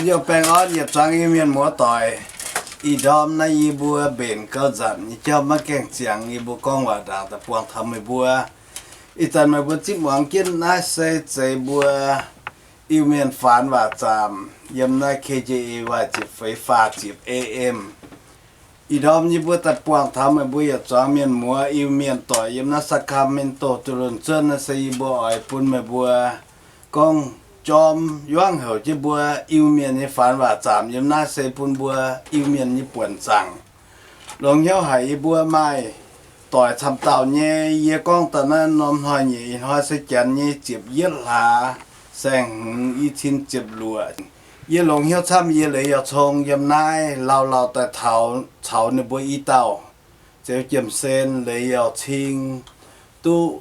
Yie baengh orn yietc zuangx Iu-Mienh muoz-doic. Ih ndorm naaiv yie mbuo mbenc gauh nzanc nyei jauv maiv gaengh ziangx, yie mbuo gorngv waac ndaangc daaih buangh taux meih mbuo. Ih zanc meih mbuo zipv muangx jienv naaiv se zeiz mbuo Iu-Mienh Faanx Waac Zaamc yiem naaiv K J A Y ziepc feix faah ziepc A M. Ih ndorm yie mbuo daaih buangh taux meih mbuo yietc zuangx mienh muoz Iu-Mienh doic yiem naaiv Sacramento dunh lunh zuonv naaiv se yie mbuo oix bun meih mbuo gorngv jorm yuangv houc jienv mbuo Iu-Mienh nyei faanx waac zaamc yiem naaiv se bun mbuo Iu-Mienh nyei buonc zaangc. Longx hnyouv haic yie mbuo maaih doic camv dauh nyei. Yie gorngv daaih naaiv norm hnoi-nyieqc ih hnoi se janx nyei ziepc yietv hlaax saeng-hmz i cin ziepc luoqc. Yie longx hnyouv camv yie leiz yaac cong yiem naaiv lauh lauh daaih taux caux ninh mbuo i dauh Zeuz Jiem-Sen leiz yaac cing duqv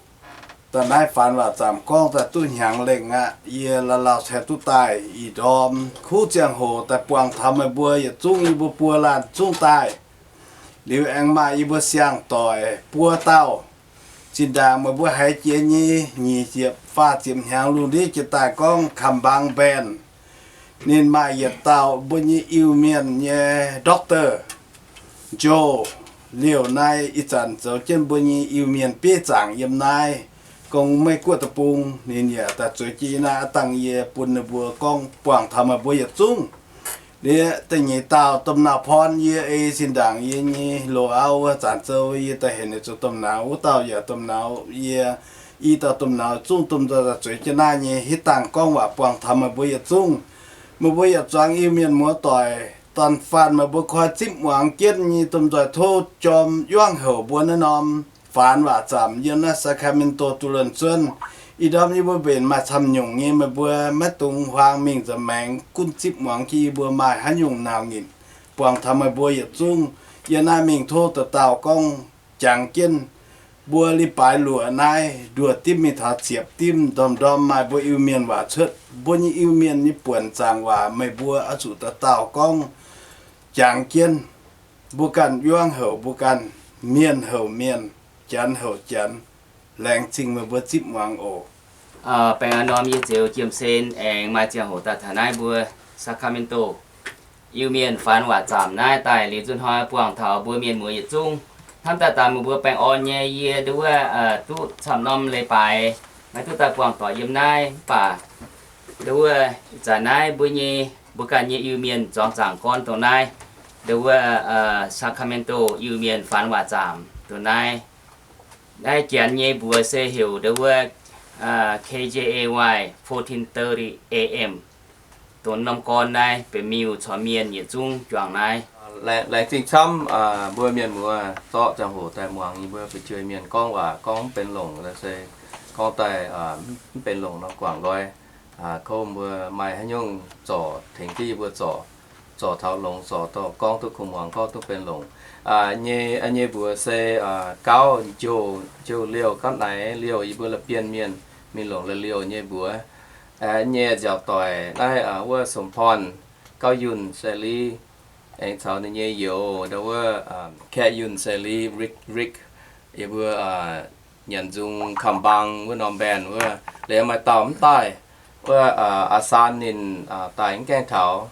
daaih naaiv faanx waac zaamc gorngv daaih duqv hnyangx lengh aqv. Yie lauh lauh ceng duqv daaih ih ndorm kuv ziangh hoc daaih buangh taux meih mbuo yietc zungv yie mbuo buo laanh zungv daaih. Liuz aengx maaih yie mbuo siang-doic buo dauh. Zinh ndaangc meih mbuo haiz jiex nyei nyic ziepc faah ziepc hnyangx lungh ndiev jiex daaih gorngv Kambaang Mbaenh. Ninh maaih yietc dauh mbuo nyei Iu-Mienh nyei doctor, Joe Liouh naaiv ih zanc zoux jienv mbuo nyei Iu-Mienh bieiv zaangc yiem naaiv Gong Meiv Guoqv deic-bung. Ninh yaac daaih zueiz jienv yie naaiv aqv. Dangh yie bun ninh mbuo gorngv buangh taux meih mbuo yietc zungv. Liuz da'nyeic dauh domh nauz porn yie ei zinh ndaangc yie nyei loz-auv wuov zanc zoux yie daaih heuc ninh zoux domh nauz, wuov dauh yaac domh nauz, yie i dauh domh nauz zungv domh nzoih daaih zueiz jienv naaiv nyei hitv dangh gorngv waac buangh taux meih mbuo yietc zungv. Meih mbuo yietc zuangx Iu-Mienh muoz-doic, da'faanh meih mbuo koi zipv muangx jienv nyei domh nzoih tov jorm yuangv houc mbuo naaiv norm faanx waac zaamc yiem naaiv Sacramento dunh lunh zuonv. Ih ndorm yie mbuo mbenc maaih camv nyungc nyei, meih mbuo maiv dungx huaang mingh nza'maengx, gunv zipv muangx jienv yie mbuo maaih haaix nyungc nauc nyitc buangh taux meih mbuo yietc zungv. Yie naaiv mingh tov dauh dauh gorngv jangx jienv mbuo li baaix luoqc naaiv nduoh dimv mingh taux ziepc dimv, ndorm-ndorm maaih mbuo Iu-Mienh waac cuotv, mbuo nyei Iu-Mienh nyei buonc zaangc waac meih mbuo oix zuqc dauh dauh gorngv jangx jienv. Mbuo ganh yuangv houc mbuo ganh, mienh houc mienh, janx houc janx. Laengz zingh meih mbuo zipv muangx oc. Baengh orn norm yie Zeuz Jiem-Sen aengx maaih ziangh hoc daaih taux naaiv mbuo Sacramento Iu-Mienh faanx waac zaamc naaiv daaih liuz nzunc hnoi buangh taux mbuo mienh muoz yietc zungv. Hnamv daaih daaih meih mbuo baengh orn nyei yie nduov wuov duqv camv norm leiz-baaix maiv duqv daaih buangh doic yiem naaiv, mv baac nduov wuov ih zanc naaiv mbuo nyei, mbuo ganh nyei Iu-Mienh zuangx zaangc gorn dongh naaiv, nduov wuov Sacramento Iu-Mienh faanx waac zaamc dongh naaiv. Naaiv janx nyei mbuox se heuc nduov wuov K J A Y fourteen thirty A M. Dongh norm gorn naaiv benx miuc caux mienh yietc zungv juangc naaiv. Laengz zingh camv mbuo mienh muoz zorqv ziangh hoc daaih muangx yie mbuo fu'jueiv mienh gorngv waac gorngv mv benx longc se gorngv daaih mv benx longc nor guangc nqoi. Kov mbuo maaih haaix nyungc zorc tengx jienv yie mbuo zorc, zorc taux longx, zorc dorh gorngv duqv kuv muangx gorngv duqv benx longc. Nyei, nyei mbuox se gauv Joe, Joe Liouh, gauv naaiv Liouh yie mbuo La'bienh Mienh mingh longc La'liouh nyei mbuox. Nyei nziaauc doic naaiv wuov Song-Porn, gauv Yunh Sae Li, aengx caux ninh nyei youz nduov wuov Kaeqv Yunh Sae Li, Rick, Rick, yie mbuo nyanc nzung Kambaang wuov norm mbaenh wuov. Liuz maaih dauh mv daaih, wuov Aa Saan ninh daaih mv gaengh taux,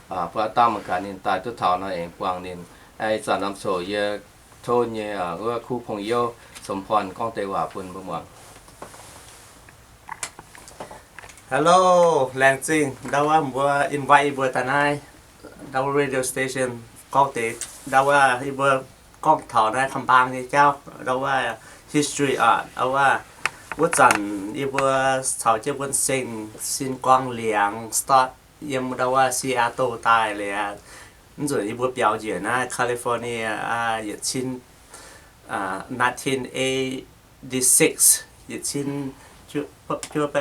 bun aa dangh mangc gaax ninh daaih duqv taux nor aengx buangh ninh. Ih zanc norm coc yie tov nyei wuov kuv pong youv Song-Porn gorngv deix waac bun mbuo muangx. Hello, laengz zingh ndau wuov mbuo invite yie mbuo daaih naaiv ndau wuov radio station gorngv deix ndau wuov yie mbuo gorngv taux naaiv Kambaang nyei jauv, ndau wuov history oc, ndau wuov, wuov zanc yie mbuo caux jienv wuov seng Sin Guang Liangx start yiem ndau wuov Seattle daaih liuz, mv nzunc yie mbuo biaux njiec naaiv California yietc cin nineteen eighty-six, yietc cin juov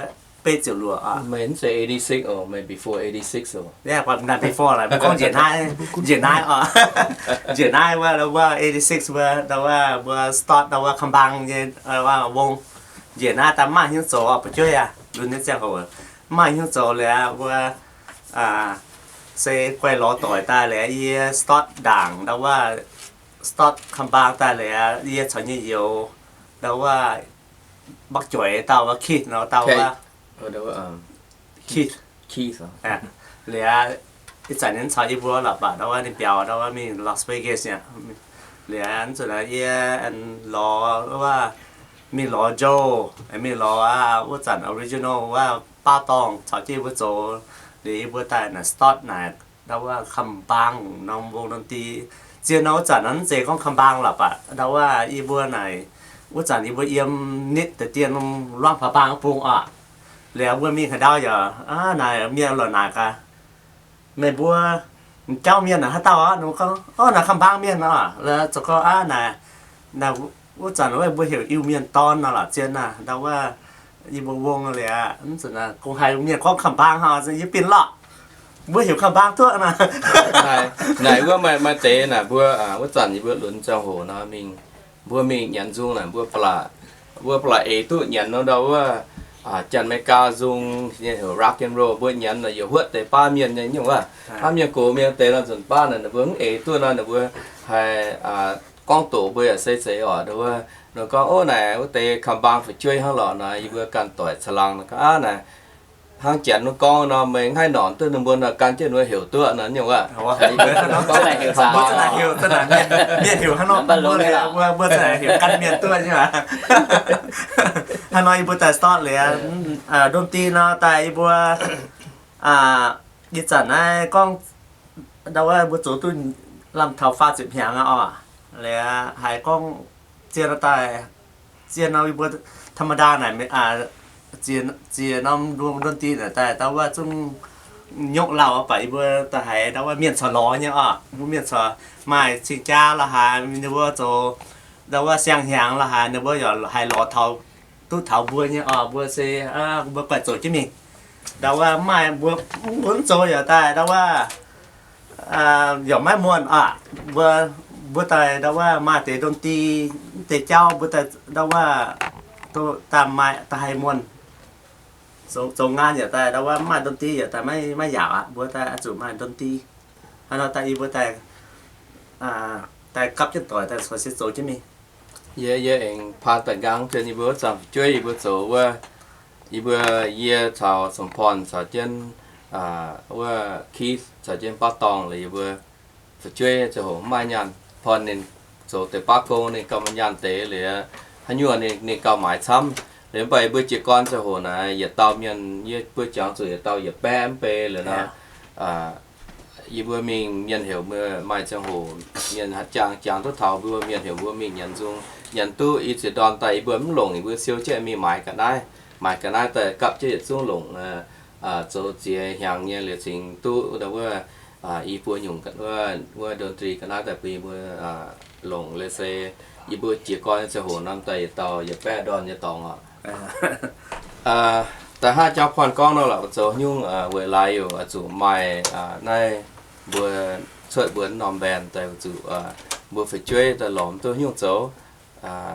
beiv ziepc luoqc oc. Meih mv zeiz eighty-six oc, meih before eighty-six oc. Yeah, but not before lah, gorngv njiec naaiv, njiec naaiv oc. Njiec naaiv wuov, wuov eighty-six wuov, ndau wuov mbuo start ndau wuov Kambaang nyei wuov wong. Njiec naaiv daaih mv maaih hnyouv zoux oc, fu'jueiv aac, lunx nyei ziangh hoc mv maaih hnyouv zoux liuz mbuo se guaih lorz doic daaih liuz yie start ndaangc ndau wuov start Kambaang daaih liuz yie caux nyei youz ndau wuov mbakv jueiz dauh wuov Keith nor, dauh wuov Keith, Keith, liuz Ih zanc ninh caux yie mbuo la'baeqc ndau wuov ninh biaux ndau wuov mingh Las Vegas aqv. Liuz nzunc naaiv yie lorz wuov, mingh lorz Joe, mingh lorz wuov zanc original wuov baav dorngh caux jienv yie mbuo zoux. Liuz yie mbuo daaih naaic start naaic ndau wuov Kambang norm vong ดนตรี. Zien nor wuov zanc nor mv zeiz gorngv Kambang la'baeqc ndau wuov yie mbuo naaic wuov zanc yie mbuo yiem nitv deix dien norm luangv Kambang bung oc. Liuz mbuo mingh haaix ndau yaac naaic mienh lorz naaic gaax, meih mbuo jauv mienh naaic haaix dauh oc? Ninh gorngv, Ov, naaic Kambang mienh oc. Zoux gorngv aqv naaic, wuov zanc wuov mbuo heuc Iu-Mienh dorn nor lorqc. Zien naaic ndau wuov yie mbuo vong liuz, mv zuqc naaic kungx haiz mienh gorngv Kambang hnangv, yie binc lorqc. Mbuo heuc Kambang duqv naaic. Naaic wuov maaih, maaih deix naaic mbuo wuov zanc yie mbuo lunx ziangh hoc nor mingh, mbuo mingh nyanc nzung naaic mbuo ba'laqc, mbuo ba'laqc eix duqv nyanc nor ndau wuov Janx-Meigaa nzung nyei heuc rock and roll, mbuo nyanc naaic yaac huotv deix baav mienh nyei nyungc wuov. Hnangv mienh gox mienh deix nor nzunc baav naaic ninh mbuo mv eix duqv nor ninh mbuo haih gorngv doqc mbuo yaac se zeiz oc. Ninh mbuo, ninh gorngv, Ov, naaic wuov deix Kambang fu'jueiv hnangv lorqc. Naaic yie mbuo ganh doic caangh laangh nor gorngv, Aav, naaic hnangv Janx wuov gorngv nor, meih mv haih norqc duqv ninh mbuo nor gan jienv ninh mbuo heuc duqv nor nyungc wuov. Mienh heuc hnangv nor, mbuo za'naaic heuc gan mienh duqv nyei aqv. Hnangv nor yie mbuo daaih start liuz, ดนตรี nor daaih yie mbuo ih zanc naaiv gorngv ndau wuov mbuo zoux duqv lamh taux faah ziepc hnyangx aqv oc. Liuz haiz gorngv zien nor daaih, zien nor yie mbuo ธรรมดา naaic, ziex norm ดนตรี naaic daaih ndau wuov zungv nyopv lauh baac yie mbuo daaih haiz ndau wuov mienh corc lorz nyei oc. Mbuo mienh corc maaih cing-jaa la'haaix, ninh mbuo zoux ndau wuov siang-hnyangx la'haaix, ninh mbuo yaac haiz lorz taux, duqv taux mbuo nyei oc. Mbuo se mbuo guaih zoux jienv mingh. Ndau wuov maaih mbuo, mbuo mv zoux yaac daaih ndau wuov yaac maiv muonh aqv. Mbuo, mbuo daaih ndau wuov maaih deix ดนตรี mv deix jauv mbuo daaih ndau wuov daaih maaih daaih haih muonh. Zoux nqaang yaac daaih ndau wuov maaih ดนตรี yaac daaih maiv, maiv yaauc aqv. Mbuo daaih oix zuqc maaih ดนตรี. Hnangv nor daaih yie mbuo daaih, daaih gapv jienv doic daaih corc se zoux jienv mingh. Yie, yie aengx paan daaih nqaang zien yie mbuo wuov zanc fu'jueiv yie mbuo zoux wuov, yie mbuo, yie caux Song Porn caux jienv wuov Keith caux jienv baav dorngh liuz yie mbuo fu'jueiv ziangh hoc mv maaih nyaanh. Porn ninh zoux deix baav gong ninh gauh maaih nyaanh deix liuz, haaix nyungc ninh, ninh gauh maaiz camv. Liuz mv baac yie mbuo jiez gorn ziangh hoc naaic yietc dauh mienh, yie mbuo jangx zuqc yietc dauh yietc baeqv mv bei liuz nor, yie mbuo mingh mienh heuc mbuo maaih ziangh hoc mienh jangx, jangx duqv taux mbuo mienh heuc mbuo mingh nyanc nzung. Nyanc duqv i ziex ndorn daaih yie mbuo mv longc, yie mbuo siou jienv mingh maaiz ga'naaiv. Maaiz ga'naaiv daaih gapv jienv yietc zungv longc, zoux ziex hnyangx nyei liuz cingx duqv wuov, wuov i buo nyungc wuov, wuov ดนตรี ga'naaiv daaih bun yie mbuo longc liuz se yie mbuo jiez gorn ziangh hoc norm daaih yietc dauh yietc baeqv ndorn nyei dorngx oc. Da'haav jauv porn gorngv nor lorqc, zoux nyungc weic laaix yaac zuqc maaih naaiv mbuo cuotv mbuo norm band daaih zuqc mbuo fu'jueiv daaih lorz mv duqv nyungc zoux.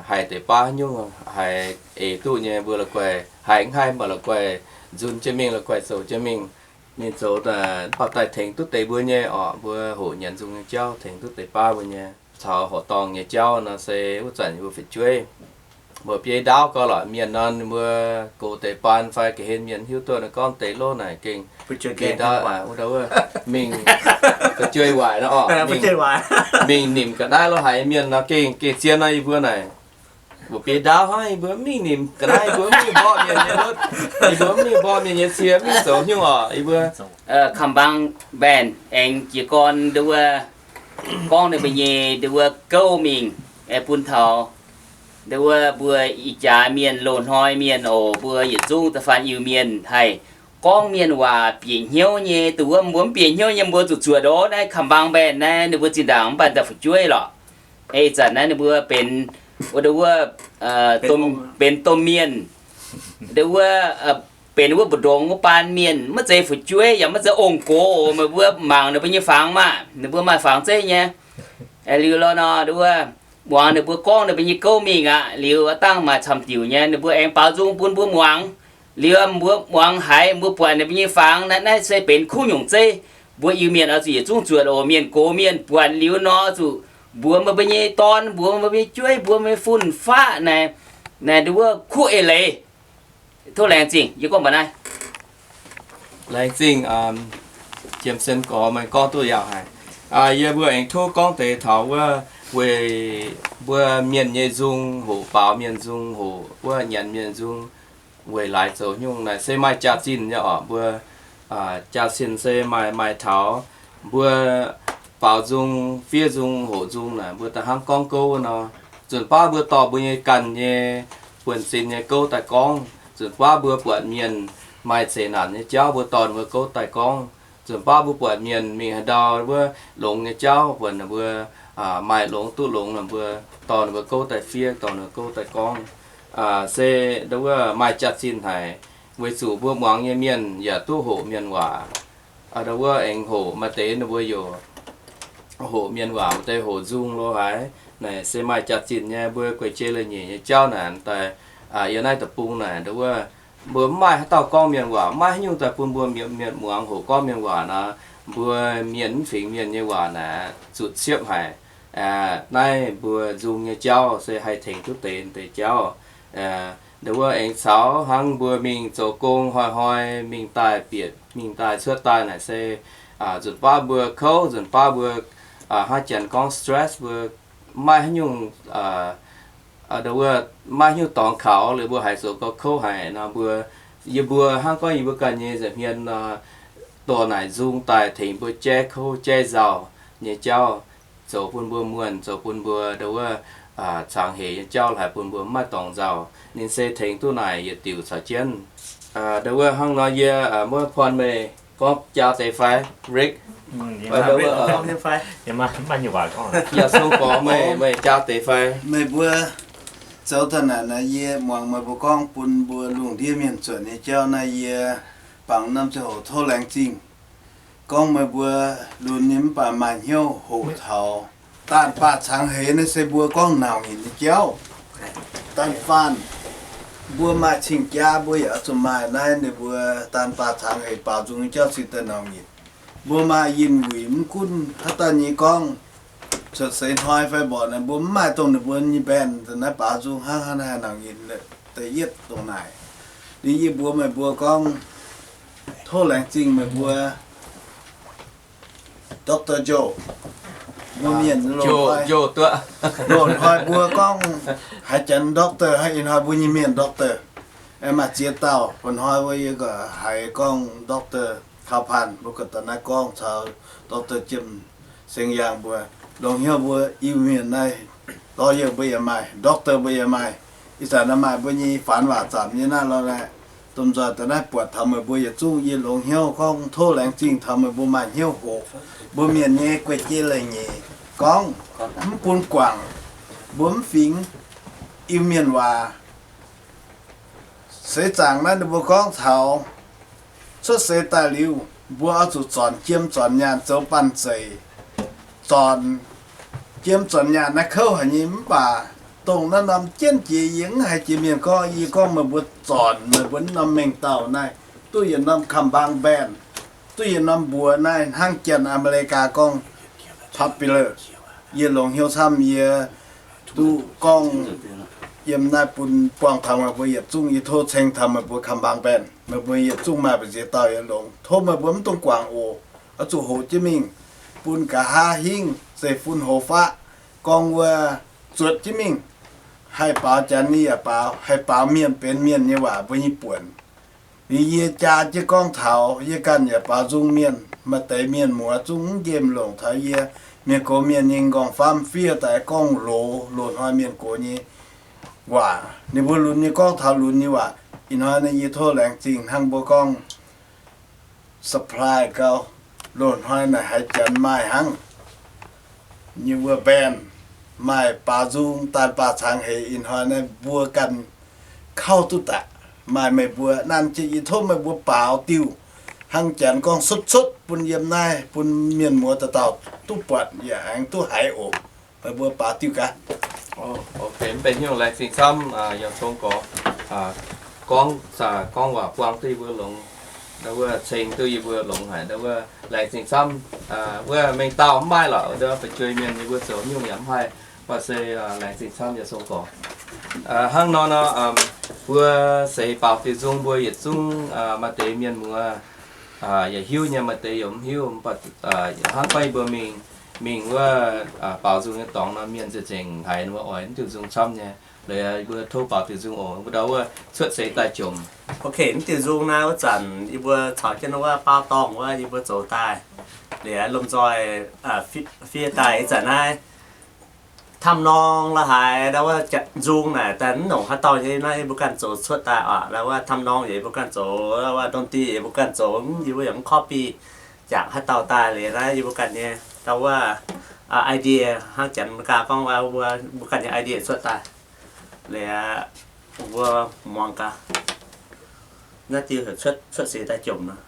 Haiz deix baav nyungc haiz eix duqv nyei mbuo la'guaih, haiz mv haih mv baac la'guaih nzun jienv mingh, la'guaih zoux jienv mingh. Ninh zoux daaih mv baac daaih tengx duqv deix mbuo nyei oc, mbuo hoqc nyanc nzung nyei jauv tengx duqv deix baav mbuo nyei. Caux horqc dorngh nyei jauv nor se wuov zanc mbuo fu'jueiv mbuo bieiv ndaauv gau lorqc. Mienh nor ninh mbuo gox deix baan fai ga'hlen mienh hiuv duqv nor gorngv deix lov naaic gengh bieiv ndaauv wuov, mingh fu'jueiv waaic nor oc, mingh nimc ga'naaiv lov haiz mienh nor gengh, gengh zien nor yie mbuo naaic mbuo bieiv ndaauv hnangv, yie mbuo mv mingh nimc ga'naaiv, yie mbuo mv mingh mborqv mienh nyei mutv, yie mbuo mv mingh mborqv mienh nyei cie, mv mingh zoux nyungc oc. Yie mbuo Kambang Band aengx jiez gorn nduov gorngv ninh mbuo nyei nduov gouv mingh, bun taux nduov mbuo ih jaax mienh loz-hnoi mienh oc, mbuo yietc zungv da'faanh Iu-Mienh haih gorngv mienh waac bieqc hnyouv nyei. Dongh wuov mbuo mv bieqc hnyouv nyei mbuo zuqc zuotc oc. Naaiv Kambang Band naaiv ninh mbuo zinh ndaangc mv baac daaih fu'jueiv lorqc. Ih zanc naaiv ninh mbuo benx wuov, nduov wuov, benx domh mienh, nduov wuov, benx wuov mbu'ndongx wuov baan mienh, maiv zeiz fu'jueiv yaac maiv zeiz ong-gox oc. Meih mbuo mangc ninh mbuo nyei fangx maah, ninh mbuo maaih fangx zeiv nyei. Liuz lorqc nor, nduov wuov, muangx ninh mbuo gorngv ninh mbuo nyei gouv mingh aqv. Liuz aav dangh maaih camv diuc nyei, ninh mbuo aengx baaux nzung bun mbuo muangx. Liuz mbuo muangx haiz mbuo buatc ninh mbuo nyei fangx naaiv, naaiv se benx kuv nyungc zeiv. Mbuo Iu-Mienh oix zuqc yietc zungv zuotc oc. Mienh gox mienh buatc liuz nor zuqc mbuox meih mbuo nyei dorn, mbuox meih mbuo nyei jueiv, mbuox meih fun-faqv naaic, naaic nduov wuov kuv eix leiz. Tov laengz zingh, yie gorngv mbuox naaiv. Laengz zingh Jiem Sen Gorx meih gorngv duqv yaac haic. Yie mbuo aengx tov gorngv deix taux wuov weic mbuo mienh nyei nzung hoqc, baaux mienh nzung hoqc, wuov nyanc mienh nzung weic laaix zoux nyungc naaic se maaih jaax-zinh nyei oc. Mbuo jaax-zinh se maaih, maaih taux mbuo baaux nzung, fiev nzung, hoqc nzung naaic mbuo da'hnangv gorngv gouv nor. Nzunc baav mbuo dorh mbuo nyei ganh nyei buonv-sin nyei gouv daaih gorngv. Nzunc baav mbuo buatc mienh maaih zeqc naanc nyei jauv, mbuo dorh mbuo gouv daaih gorngv. Nzunc baav mbuo buatc mienh mingh haaix ndau wuov longx nyei jauv, buatc ninh mbuo maaih longx duqv longx, ninh mbuo dorh ninh mbuo gouv daaih fiev, dorh ninh mbuo gouv daaih gorngv. Se ndo wuov maaih jaax-zinh haic, weic zuqc mbuo muangx nyei mienh yaac duqv hoqc mienh waac. Ndo wuov aengx hoqc maaih deix ninh mbuo yaac hoqc mienh waac, maaih deix hoqc nzung lo haaix. Naaic se maaih jaax-zinh nyei, mbuo guei-jei leiz-nyeic nyei jauv naaic daaih, yiem naaiv deic-bung naaic ndo wuov mbuo mv maaih haaix dauh gorngv mienh waac, mv maaih haaix nyungc daaih bun mbuo mienh muangx hoqc gorngv mienh waac nor, mbuo mienh mv fingx mienh nyei waac naaic zuqc ciepv haic. Naaiv mbuo nzung nyei jauv se haih tengx duqv deix deix jauv. Ndo wuov aengx caux hnangv mbuo mingh zoux gong hnoi-hnoi mingh daaih bieqc mingh daaih cuotv daaih naaic se nzunc baav mbuo kouv, nzunc baav mbuo hnangv janx gorngv stress, mbuo maiv haaix nyungc, ndo wuov maiv haaix nyungc dorngx kaux liuz mbuo haiz zoux gau kouv haic nor, mbuo, yie mbuo hnangv gorngv yie mbuo ganh nyei nza'hmien nor, dorh naaic nzung daaih tengx mbuo jaiv kouv jaiv nzauh nyei jauv, zoux bun mbuo muonh, zoux bun mbuo ndo wuov cangx heix nyei jauv haiz bun mbuo maiv dorngx nzauh. Ninh se tengx duqv naaic yietc diuc caux jienv. Ndo wuov hnangv nor yie muov porn meih gorngv jaa deix fai, Rick? Yaac cong gorx meih, meih jaa deix fai? Meih mbuo zoux daaih naaic naaic yie muangx meih mbuo gorngv bun mbuo lungh ndiev mienh zuotc nyei jauv naaiv yie bangc norm ziangh hoc tov laengz zingh. Gorngv meih mbuo lunx nyei mv baac maaih hnyouv hoqc taux daanh baah cangx heix naaiv se mbuo gorngv nauc nyitc nyei jauv. Daanh faanh mbuo maaih cing-jaa mbuo yaac oix zuqc maaih naaiv ninh mbuo daanh baah cangx heix baaux nzung nyei jauv cingx daaih nauc nyitc. Mbuo maaih yinh wuic mv gunv haaix dauh nyei gorngv cuotv seix hnoi fai mborqv naaic mbuo mv maaih dongh ninh mbuo nyei band naaiv baaux nzung hnangv haaix nor haih nauc nyitc da'yietv dongh naaic. Liuz yie mbuox meih mbuo gorngv tov laengz zingh meih mbuo Doctor Joe, mbuo mienh loz-hnoi mbuo gorngv haaix janx doctor, haaix ih hnoi mbuo nyei mienh doctor, maaih ziex dauh. Mba'hnoi mbuo yie gaax haiz gorngv Doctor Kaux Paan, mbuo gaax daaih naaiv gorngv caux Doctor Jiem Seng Yaangh mbuo. Longc hnyouv mbuo Iu-Mienh naaiv, lawyer mbuo yaac maaih, doctor mbuo yaac maaih. Ih zanc naaiv maaih mbuo nyei faanx waac zaamc nyei naaiv lorqc. Domh nzoih daaih naaiv buatc taux meih mbuo yietc zungv, yie longc hnyouv gorngv tov laengz zingh taux meih mbuo maaih hnyouv hoqc mbuo mienh nyei guei-jei leiz-nyeic gorngv, mv bun guangc mbuo mv fingx Iu-Mienh waac. Seix zaangc naaiv ninh mbuo gorngv taux cuotv seix daaih liuz, mbuo oix zuqc zornc jiem zornc nyaanh zoux banh zeic, zornc jiem zornc nyaanh naaiv kouv haic nyei. Mv baac dongh naaiv norm jienv jiex yie mv haiz jiex mienh gorngv, yie gorngv meih mbuo zornc meih mbuo norm mengh dauh naaiv, duqv yietc norm คัมภีร์ band, duqv yietc norm mbuox naaiv hnangv janx Aa^me^li^gaa gorngv popular. Yie longc hnyouv camv yie duqv gorngv yiem naaiv bun buangh taux meih mbuo yietc zungv. Yie tov ceng taux meih mbuo คัมภีร์ band, meih mbuo yietc zungv maaih mbu'ziex dauh yaac longx. Tov meih mbuo mv dungx guangc oc. Oix zuqc hoqc jienv mingh bun nqa'haav hingv zeiv-fun hoz faqv gorngv wuov zuotc jienv mingh. Haih baaux janx nyei yaac baaux, haih baaux mienh benx mienh nyei waac mbuo nyei buonc. Liuz yie jaa jienv gorngv taux yie ganh yaac baaux nzung mienh, maaih deix mienh muoz zungv mv nqemh longc taux yie. Mienh gox mienh nyei nqorngv-famv fiev daaih gorngv loz, loz-hnoi mienh gox nyei waac, ninh mbuo lunx nyei gorngv taux lunx nyei waac. Ih hnoi naaiv yie tov laengz zingh hnangv mbuo gorngv supply gau, loz-hnoi naaic haaix janx maaih hnangv nyei wuov band, maaih baaux nzung, daanh baah cangx heix. Ih hnoi naaiv mbuo ganh kauv duqv daaih maaih meih mbuo nanv jienv, yie tov meih mbuo baaux diuh hnangv janx gorngv cotv-cotv bun yiem naaiv bun mienh muoz dauh dauh duqv buatc yaac aengx duqv haiz oc. Meih mbuo baaux diuh gaax. Ok, mv benx hnyouv, laengz zingh camv, yaac cong gorx gorngv, gorngv waac buang duqv yie mbuo longx, wuov ceng duqv yie mbuo longx haic, wuov laengz zingh camv. Wuov mengh dauh mv maaih lorqc, fu'jueiv mienh yie mbuo zoux nyungc yaac mv haih, mv baac se laengz zingh camv yaac cong gorx. Hnangv nor nor, mbuo seix baaux diuh nzung mbuo yietc zungv maaih deix mienh muoz Yaac hiuv nyei, maaih deix yaac mv hiuv. Hnangv gorngv yie mbuo mingh, mingh wuov baaux nzung nyei dorngx nor, mienh zengc zengc haiz mbuo oix mv diuh nzung camv nyei. Liuz yie mbuo tov baaux diuh nzung oc. Mbuo ndau wuov cuotv seix daaih jomc. Ok, mv diuh nzung naaiv wuov zanc yie mbuo caux jienv wuov baauv dorngh wuov yie mbuo zoux daaih. Liuz lomh nzoih fiev daaih ih zanc naaiv ทำนอง la'haaix ndau wuov nzung naaic daaih mv nongc haaix dauh nyei naaiv yie mbuo ganh zoux cuotv daaih oc. Ndau wuov ทำนอง yaac yie mbuo ganh zoux, ndau wuov ดนตรี yaac yie mbuo ganh zoux, yie mbuo yaac mv copy jangx haaix dauh daaih. Liuz naaiv yie mbuo ganh nyei ndau wuov idea, hnangv Janx Meigaa gorngv wuov, mbuo ganh nyei idea cuotv daaih. Liuz mbuo muangx gaax, naaiv diuh heuc cuotv, cuotv seix daaih jomc nor.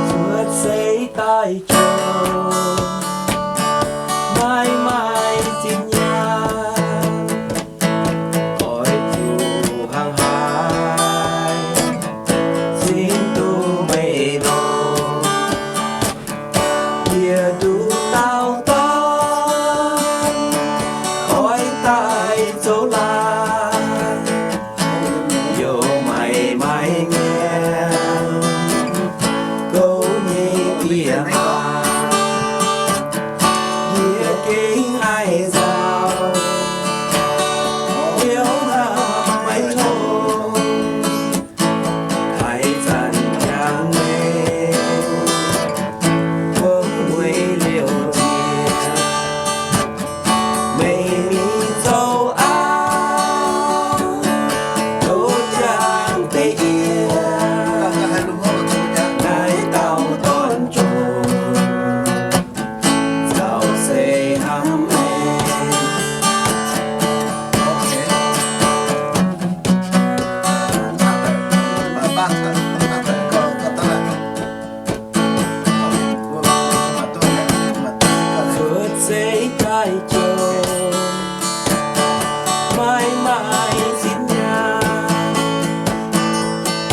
Cuotv seix daaih jomc, maiv maaih zinh nyaanh, oix zuqc hnangv haaix, zinh duqv meih longc. Yie nduqc dauh dorn, oix daaih zoux laanh, youh maiv maaih mienh gouv nyei bieqc maah. Yie gengh haih nzauh, hnyouv hnamv maiv tong. Haaix zanc jangx meih, wuom mueiz liouh jiex, meih mingh zoux auv, tov jangx deix yie, naaiv dauh dorn jomc, caux se hnamv meih. Cuotv seix daaih jomc, maiv maaih zinh nyaanh,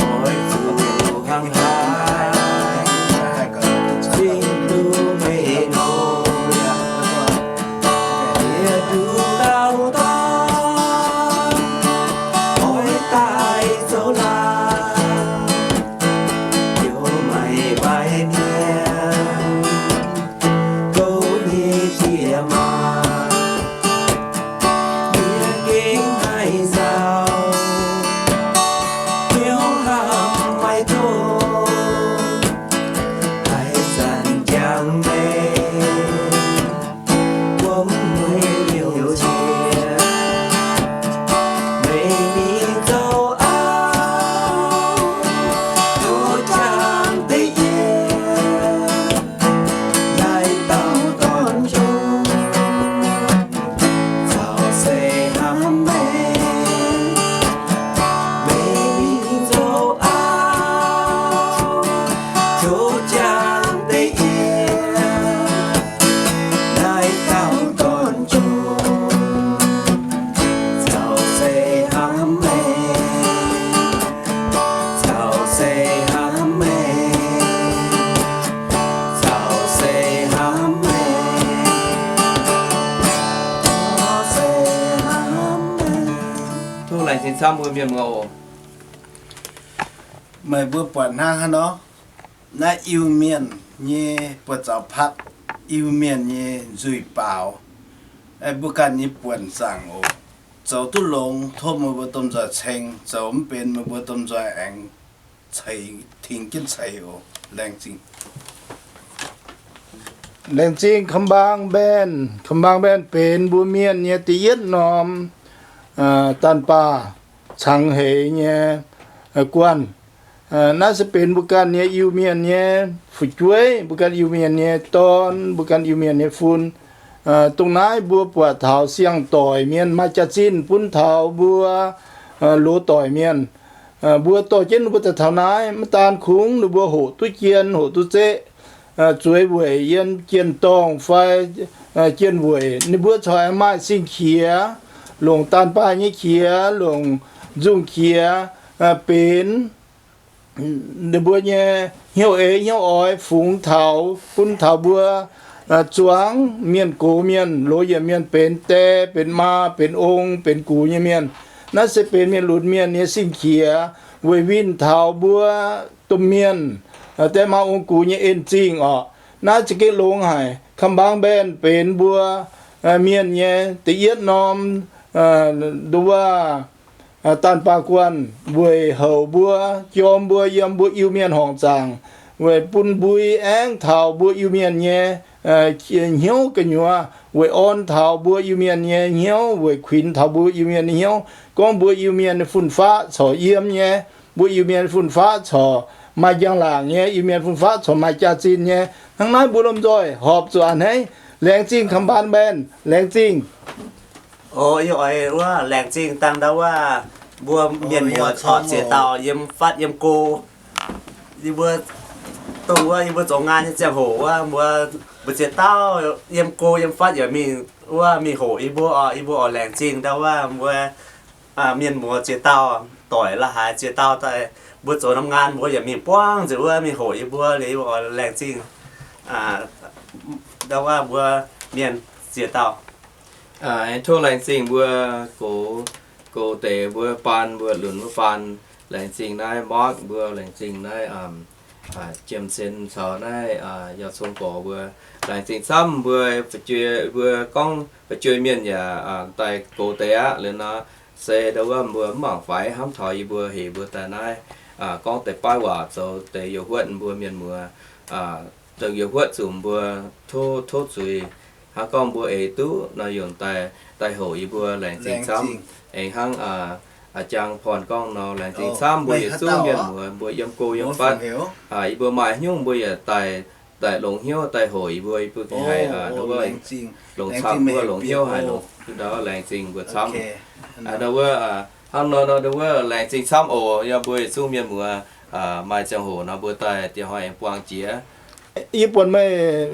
oix zuqc hnangv haaix, zinh duqv meih longc. Yie nduqc dauh dorn, oix daaih zoux laanh, youh maiv maaih mienh gouv nyei bieqc maah. Yie gengh haih nzauh, hnyouv hnamv maiv tong. Haaix zanc jangx meih, wuom mueiz liouh jiex, meih mingh zoux auv, tov jangx deix yie, naaiv dauh dorn jomc, caux se hnamv meih. Meih mingh zoux auv, tov jangx deix yie, naaiv dauh dorn jomc, caux se hnamv meih, caux se hnamv meih, caux se hnamv meih, caux se hnamv meih. Tov laengz zingh camv mbuo mienh muoz oc. Meih mbuo buatc hnangv haaix nor? Naaiv Iu-Mienh nyei buoz-zaux patv, Iu-Mienh nyei nzuih baaux, mbuo ganh nyei buonc zaangc oc. Zoux duqv longx, tov meih mbuo domh nzoih ceng. Zoux mv benx, meih mbuo domh nzoih aengx ceix, tengx jienv ceix oc. Laengz zingh. Laengz zingh คำบางแบน, คำบางแบน benx mbuo mienh nyei da'yietv norm daanh baah cangx heix nyei guanh. Naaiv se benx mbuo ganh nyei Iu-Mienh nyei fu'jueiv, mbuo ganh Iu-Mienh nyei dorn, mbuo ganh Iu-Mienh nyei fun. Dongh naaiv mbuo buatc taux siang-doic mienh maaih jaax-zinh bun taux mbuo loz-doic mienh. Mbuo dorh jienv ninh mbuo daaih taux naaiv, maiv daan kungx ninh mbuo hoqc duqv jien, hoqc duqv zeqv, zueiz weic yiem jien-dorngh fai jien-weic, ninh mbuo corc aengx maaih sing-qiex, longc daanh baah nyei qiex, longc nzungh qiex benx ninh mbuo nyei hnyouv eix hnyouv oix fungx taux bun taux mbuo zuangx mienh gox mienh, loz yietc mienh benx die, benx maa, benx ong, benx gux nyei mienh. Naaiv se benx mienh lunx mienh nyei sing-qiex weic winh taux mbuo domh mienh die maa ong gux nyei en-zingh orqc. Naaiv za'gengh longx haic. Kamx-mbaang mbaenh benx mbuo mienh nyei da'yietv norm nduov wuov daanh baah guanh weic houc mbuo, jorm mbuo yiem mbuo Iu-Mienh horngc zaangc, weic bun mbui aengx taux mbuo Iu-Mienh nyei hnyouv gu'nyuoz, weic orn taux mbuo Iu-Mienh nyei hnyouv, weic kuinx taux mbuo Iu-Mienh nyei hnyouv. Gorngv mbuo Iu-Mienh nyei fun-faqv corc yiem nyei, mbuo Iu-Mienh fun-faqv corc maaih njang-laangc nyei, Iu-Mienh fun-faqv corc maaih jaax-zinh nyei. Hnangv naaiv mbuo lomh nzoih horpc zuqc a'hneiv. Laengz zingh kamx-mbaang mbaenh, laengz zingh. O, yie oix wuov laengz zingh dangh ndau wuov mbuo mienh muoz corc ziex dauh yiem fatv yiem go. Yie mbuo dongh wuov yie mbuo zoux nqaai nyei ziangh hoc wuov mbuo, mbuo ziex dauh yiem go yiem fatv yaac mingh wuov mingh hoqc yie mbuo oc. Yie mbuo oix laengz zingh ndau wuov mbuo mienh muoz ziex dauh, doic la'haaix ziex dauh daaih, mbuo zoux norm nqaai mbuo yaac mingh buangv nzengc wuov mingh hoqc yie mbuo liuz, yie mbuo oix laengz zingh ndau wuov mbuo mienh ziex dauh. Aengx tov laengz zingh mbuo gox, gox deix mbuo baan, mbuo lunx wuov baan, laengz zingh naaiv Mark mbuo, laengz zingh naaiv Jiem Sen caux naaiv Yauh Cong Gorx mbuo, laengz zingh camv mbuo fu'jueiv, mbuo gorngv fu'jueiv mienh yaac daaih gox deix aqv. Liuz nor se ndau wuov mbuo mv mangc faix hnamv taux yie mbuo heuc mbuo daaih naaiv gorngv deix baav waac zoux deix youh huotv mbuo mienh muoz, zoux youh huotv zuqc mbuo tov, tov zuiz. Hnangv gorngv mbuo eix duqv nor yungz daaih, daaih hoqc yie mbuo laengz zingh camv. Aengx hnangv a'jang porn gorngv nor, laengz zingh camv mbuo yietc zungv mienh muoz, mbuo yiem go yiem fatv, yie mbuo maaih haaix nyungc mbuo yaac daaih, daaih longx hnyouv daaih hoqc yie mbuo, yie mbuo haih longc camv mbuo longx hnyouv haic, ndau laengz zingh mbuo camv. Ndau wuov hnangv nor, ndau wuov laengz zingh camv oc. Yie mbuo yietc zungv mienh muoz maaih ziangh hoc nor mbuo daaih dieh hnoi aengx buangh jiex. Yie buatc meih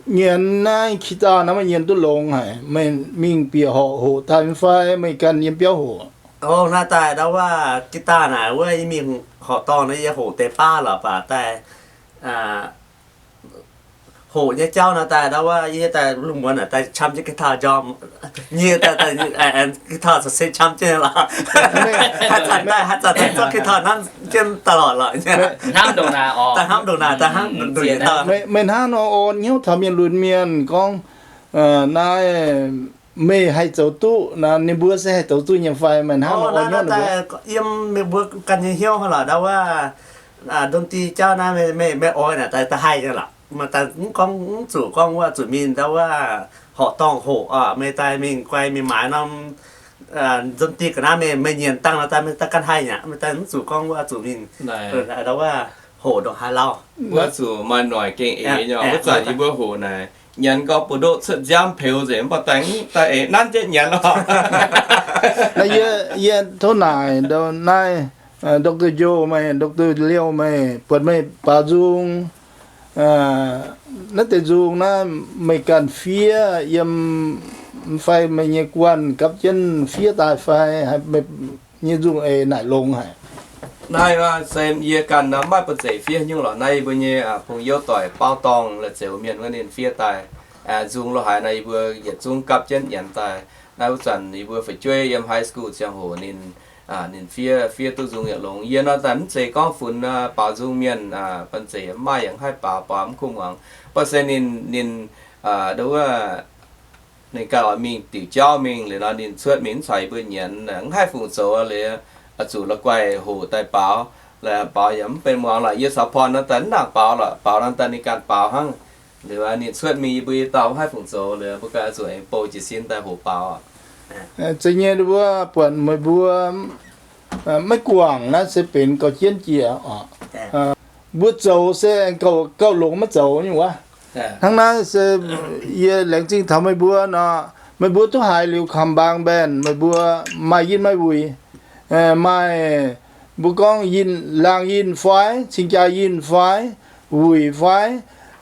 nyienz naaiv guitar naaiv meih nyienz duqv longx haic. Meih mingh bieqc horqc hoqc daaih mv fai meih ganh yiem biauv hoqc? O, naaiv daaih ndau wuov guitar naaic wuov yie mingh horqc dorngh nor yie hoqc deix baav lorqc baac daaih hoqc nyei jauv nor daaih ndau wuov yie daaih lungh muonz naaic daaih qam jienv guitar njormh. Nyie daaih, daaih guitar caux se qam jienv lorqc. Haaix zanc daaih, haaix zanc daaih zorqv guitar hnamv jienv daaih lorqc lorqc. Hnamv ndongc naaic, daaih hnamv ndongc naaic, daaih hnamv ndongc naaic. Meih hnangv nor orn hnyouv taux mienh lunx mienh gorngv naaiv meih haih zoux duqv, ninh mbuo se haih zoux duqv nyei fai? Meih hnangv nor orn hnyouv ninh mbuo? Yiem meih mbuo ganh nyei hnyouv lorqc ndau wuov, ndon-di jauv naaiv meih, meih oix naaic daaih haih nyei lorqc. Meih daaih mv gorngv, mv zuqc gorngv wuov zuqc mingh ndau wuov horqc dorngh hoqc oc. Meih daaih mingh guai mingh maaiz norm ndon-di ga'naaiv, meih, meih nyienz dangh nor daaih meih daaih ganh haih nyei aqv. Meih daaih mv zuqc gorngv wuov zuqc mingh ndau wuov hoqc ndongc haaix lauh. Wuov zuqc maaih noic gengh eix nyei. Wuov zanc yie mbuo hoqc naaic, nyanc gau buoz-ndoqv cuotv nziaamv peux nzengc, mv baac daaih, daaih eix nanv jienv nyanc oc. Naaiv yie, yie tov naaic naaiv Doctor Joe meih, Doctor Liouh meih, buatc meih baaux nzung, naaiv deix nzung naaiv meih ganh fiev yiem fai meih nyei guanh gapv jienv fiev daaih fai? Meih nyei nzung eix naaic longx haic. Naaiv se yie ganh nor maiv buatc zeic fiev nyungc lorqc. Naaiv yie mbuo nyei pong youv doic Baauv Dorngh, La'zioux Mienh wuov, ninh fiev daaih. Nzung lo haaix nor yie mbuo yietc zungv gapv jienv nyanc daaih. Naaiv wuov zanc yie mbuo fu'jueiv yiem high school ziangh hoc ninh, ninh fiev, fiev duqv nzung yietc longx. Yie nor daaih mv zeiz gorngv funx baaux nzung mienh, banh zeic mv maaih yaac mv haih baaux, baaux mv kuv muangx. Mv baac se ninh, ninh, ndo wuov, ninh ganh oix mingh diuc jauv mingh liuz nor, ninh cuotv mingh mv caux yie mbuo nyienz, mv haih fungc zoux liuz, zuqc la'guaih hoqc daaih baaux. La'baaux yaac mv benx muangx lorqc. Yie caux porn nor daaih mv nangc baaux lorqc, baaux nor daaih ninh ganh baaux hnangv. Liuz ninh cuotv mingh yie mbuo i dauh mv haih fungc zoux liuz, mbuo ganh zuqc aengx bou jiez sin daaih hoqc baaux. Zeiz nyei, wuov buatc meih mbuo maiv guangc naaiv se benx gauh jienv jiex oc. Mbuo zoux se gauh, gauh longx maiv zoux nyei wuov. Hnangv naaiv se yie laengz zingh taux meih mbuo nor, meih mbuo duqv haiz liuz kamx-mbaang mbaenh, meih mbuo maaih yinh maaih wuic, maaih, mbuo gorngv yinh, laangz yinh fai, cing-jaa yinh fai, wuic fai,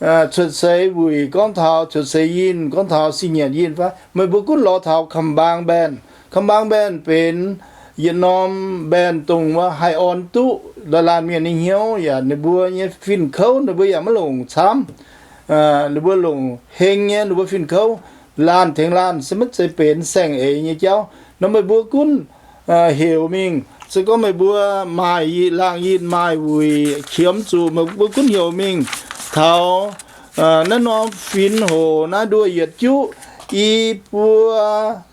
cuotv seix wuic, gorngv taux cuotv seix yinh, gorngv taux sin nyanc yinh fai, meih mbuo gunv lorz taux kamx-mbaang mbaenh. Kamx-mbaang mbaenh benx yietc norm band dongh wuov haih orn duqv laanh mienh nyei hnyouv yaac ninh mbuo nyei fin-kouv ninh mbuo yaac maiv longc camv. Ninh mbuo longc heng nyei ninh mbuo fin-kouv, laanh tengx laanh se maiv zeiz benx saeng-eix nyei jauv. Nor meih mbuo gunv heuc mingh, se gorngv meih mbuo maaih laangh yinh maaih wuic qiemx zuqc, meih mbuo gunv heuc mingh taux naaiv norm fin-hoc naaiv nduoh yietc juqv i buo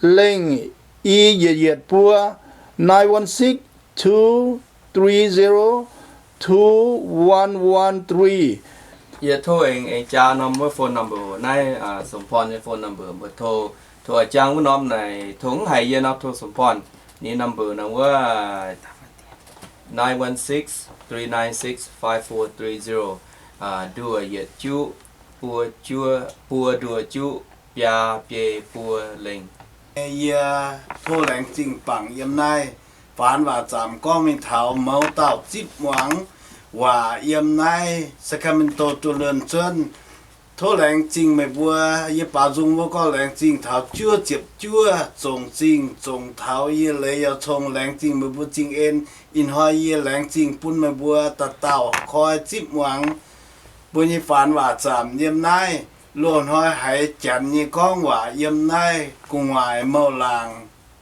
lengh i yietc yietc buo, nine one six two three zero two one one three. Yie tov aengx, aengx jaa norm wuov phone number, naaiv Song Porn nyei phone number, mbuo tov, tov jangx wuov norm naaic, tov mv haiz yie nor tov Song Porn nyei number nor wuov nine one six three nine six five four three zero, nduoh yietc juqv, buo juqv, buo nduoh juqv, biaa biei buo lengh. Yie tov laengz zingh bangc yiem naaiv faanx waac zaamc gorngv mingh taux mouz dauh zipv muangx waac yiem naaiv Sacramento dunh luonh cuotv. Tov laengz zingh meih mbuo, yie baaux nzung mbuo gorngv laengz zingh taux juov ziepc juov zongc zingh zongc taux yie leiz yaac cong laengz zingh meih mbuo zingh en. Ih hnoi yie laengz zingh bun meih mbuo dauh dauh koi zipv muangx mbuo nyei faanx waac zaamc yiem naaiv. Loz-hnoi haiz Janx nyei gorngv waac yiem naaiv gu'nguaaic mouh laangc.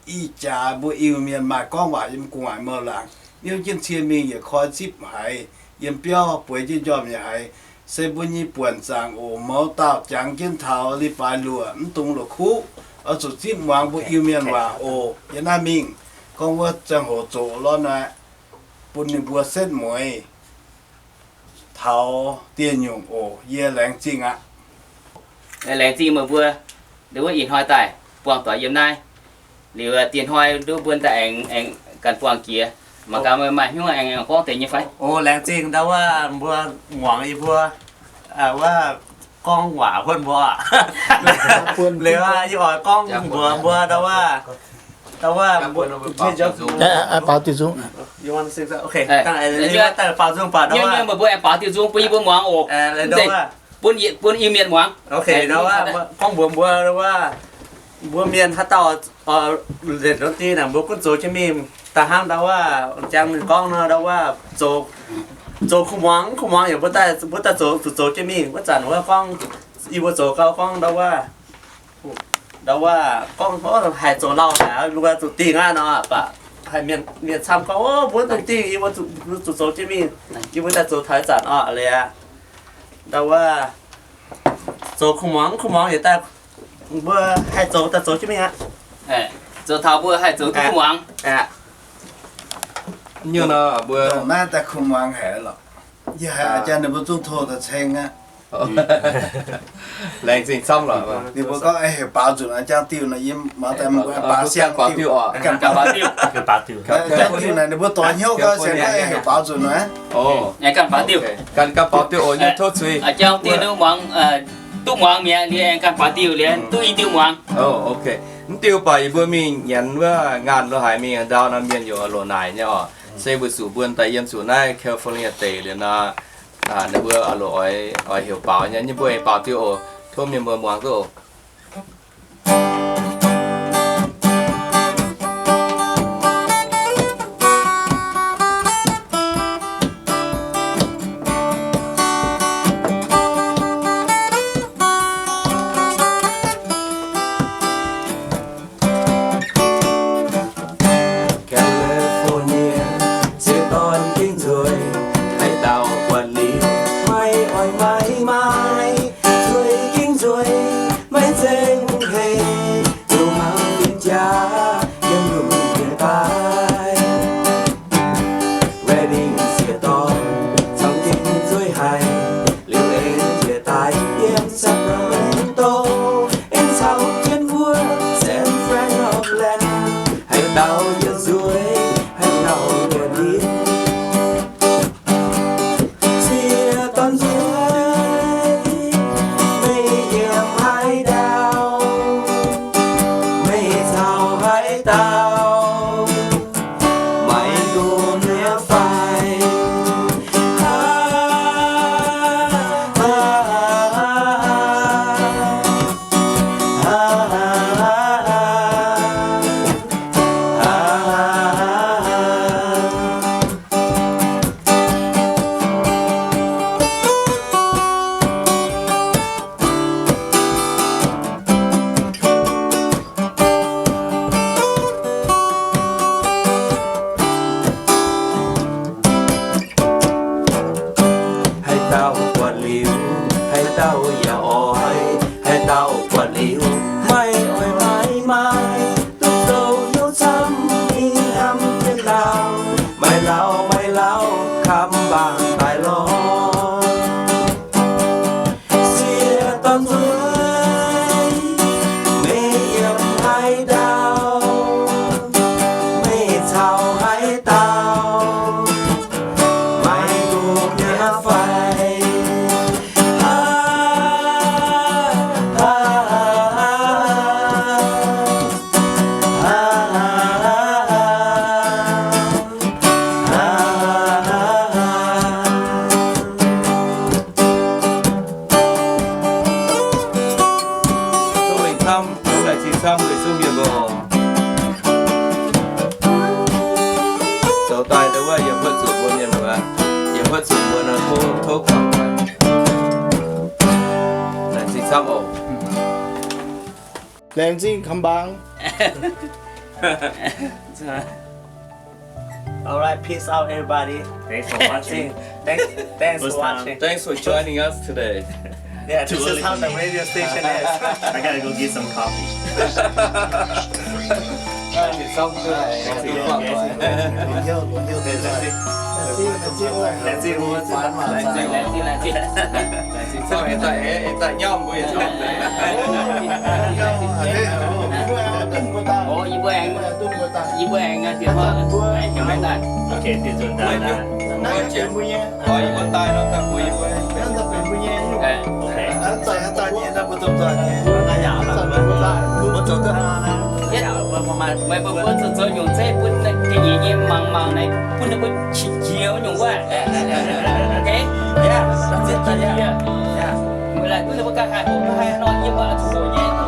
Ih jaax mbuo Iu-Mienh maaih gorngv waac yiem gu'nguaaic mouh laangc. Niouv jienv cie mingh yietc koi zipv haiz, yiem biauv bueix jienv njormh yaac haiz. Se mbuo nyei buonc zaangc oc. Mouz dauh jangx jienv taux leiz-baaix luoqc mv dungx la'kuqv, oix zuqc zipv muangx mbuo Iu-Mienh waac oc. Yiem naaiv mingh gorngv wuov ziangh hoc zoqc lorqc naaic, bun ninh mbuo setv mueiz taux dieh nyungc oc. Yie laengz zingh aqv. Laengz zingh meih mbuo, nduov wuov ih hnoi daaih buangh doic yiem naaiv. Liuz dieh hnoi nduov mbuo daaih aengx, aengx ganh buangh jiex. Mangc gaax meih maaih hnyouv aengx, aengx gorngv deix nyei fai? O, laengz zingh ndau wuov mbuo muangx yie mbuo wuov gorngv waac huotv mbuo. Liuz yie oix gorngv mbuox mbuo ndau wuov, ndau wuov, baaux diuh zungv. Baaux diuh zungv bun yie mbuo muangx oc. Bun, bun Iu-Mienh muangx. Gorngv mbuox mbuo wuov, mbuo mienh haaix dauh nzengc ndon ding naaic mbuo gunv zoux jienv mingh. Da'hnangv ndau wuov jangx ninh gorngv nor ndau wuov, zoux kuv muangx, kuv muangx yaac mbuo daaih, mbuo daaih zoux, zuqc zoux jienv mingh. Wuov zanc wuov gorngv, yie mbuo zoux gau gorngv ndau wuov, ndau wuov gorngv haih zoux lauh haic, mbuo zuqc dingh aqv nor, baac haih mienh camv gorngv, o, mbuo dongh dingh, yie mbuo zuqc zoux jienv mingh, yie mbuo daaih zoux taux zanc orqc, liuz ndau wuov zoux kuv muangx, kuv muangx yietc daaih mbuo haih zoux daaih zoux jienv mingh aqv. Zoux taux mbuo haih zoux duqv kuv muangx. Nyungc nor mbuo naaiv daaih kuv muangx haic lorqc. Yie haiz a'jang ninh mbuo zungv tov daaih ceng aqv. Laengz zingh camv lorqc. Ninh mbuo gorngv aengx heuc baaux nzunc a'jang diuh nor, yie mangc daaih mbuo baaux siang baaux diuh oc. Baaux diuh. A'jang diuh naaic ninh mbuo doix hnyouv gau sienx gorngv aengx heuc baaux nzunc nor. Ganh ganh baaux diuh oc, nyei tov zuiz. A'jang diuh duqv muangx, duqv muangx mi'aqv, liuz aengx ganh baaux diuh liuz duqv i diuh muangx. Ok. Mv diuh baac yie mbuo mingh nyanc wuov ngaanh lo haaix mingh ndau nor mienh yaac loc naaic nyei oc. Se weic zuqc mbuo daaih yiem zuqc naaiv California deic liuz nor, ninh mbuo loc oix, oix heuc baaux nyei, yie mbuo aengx baaux diuh oc. Tov mienh mbuo muangx duqv oc. California, ziex dorn gengh nzueic, haaix dauh buatc liuz, maiv oix maiv maaih. Nzueic gengh nzueic, maiv zengc hec, zuqc mangc fienx jaax, yiem lungh ndiev daaih. Redding ziex dorn, camv gengh nzueic haic, liuz aengx njiec daaih yiem Sacramento, aengx caux jienv wuov San Fran, Oakland, haaix dauh yaac nzueic, haaix dauh yaac ndin. Ziex dorn nzueic, meih yiem haaix dauh? Maiv oix maiv maaih duqv zoux hnyouv camv, mingh hnamv jienv lauh, maiv lauh maiv lauh, kamx mbaangc daaih lorz. Sieqv dorn nzueic, meih yiem haaix ndau? Meih caux haaix dauh? Maiv nduov nyei fai? Tov laengz camv, tov laengz zingh camv, weic zuqc mienh mbuo zoux daaih ndau wuov, yiem huotv zuqc mbuo mienh mbuo, yiem huotv zuqc mbuo nor, tov, tov guangc. Laengz zingh camv oc. Laengz zingh kamx mbaangc. All right, peace out, everybody. Thanks for watching. Thanks, thanks for watching. Thanks for joining us today. Yeah, this is how the radio station is. I gotta go get some coffee. Laengz zingh, laengz zingh, laengz zingh. Laengz zingh camv, eix daaih, eix daaih nyauv mbuo yietc camv. O, yie mbuo aengx, yie mbuo aengx diex hnoi, aengx heuc maiv daaih. Okay, diex nzunc daaih. Oix yie mbuo daaih nor, daaih mbuox yie mbuo. Meih mbuo mbuo zoux zoux nyungc zeiv bun ga'nyiec nyei mangc mangc naaiv, bun ninh mbuo qiex jiez nyungc wuov. Meih laaic duqv ninh mbuo ganh haih hoqc, haih nor, yie mbuo zuqc hoqc nyei.